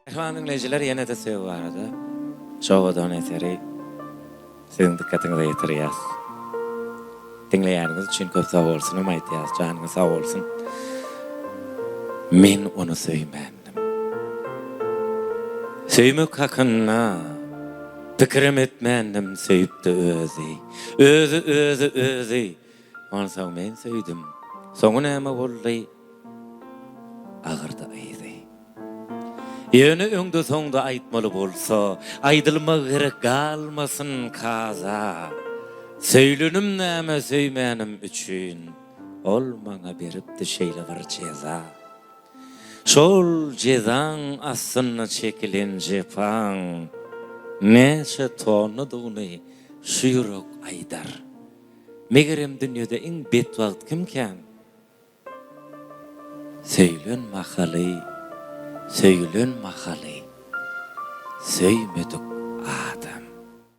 Mähriban diňleýjiler ýene-de söýgi barada şu owadan eseri siziň dykgatyňyza ýetirýäs. Diňleýäniňiz üçin köp sag bolsunam aýtýas, janyňyz sag bolsun. Men ony söýmändim. Söýmek hakynda pikirem etmändim söýüpdi özi. Özi özi özi. Onsoň men söýdüm. Soňy näme boldy? Agyrdy yzy. Ýöne öňde-soňda aýtmaly bolsa, aýdylmagy gerek galmasyn kaza. Söýlenim näme söýmänim üçin, ol maňa beripdi şeýle bir jeza. Şol jezaň astynda çekilen jepaň näçe tonnadygyny şu ýürek aýdar. Megerem dünýede iň betbagt kimkäm? Söýlen mahaly, söýülen mahaly, söýmedik.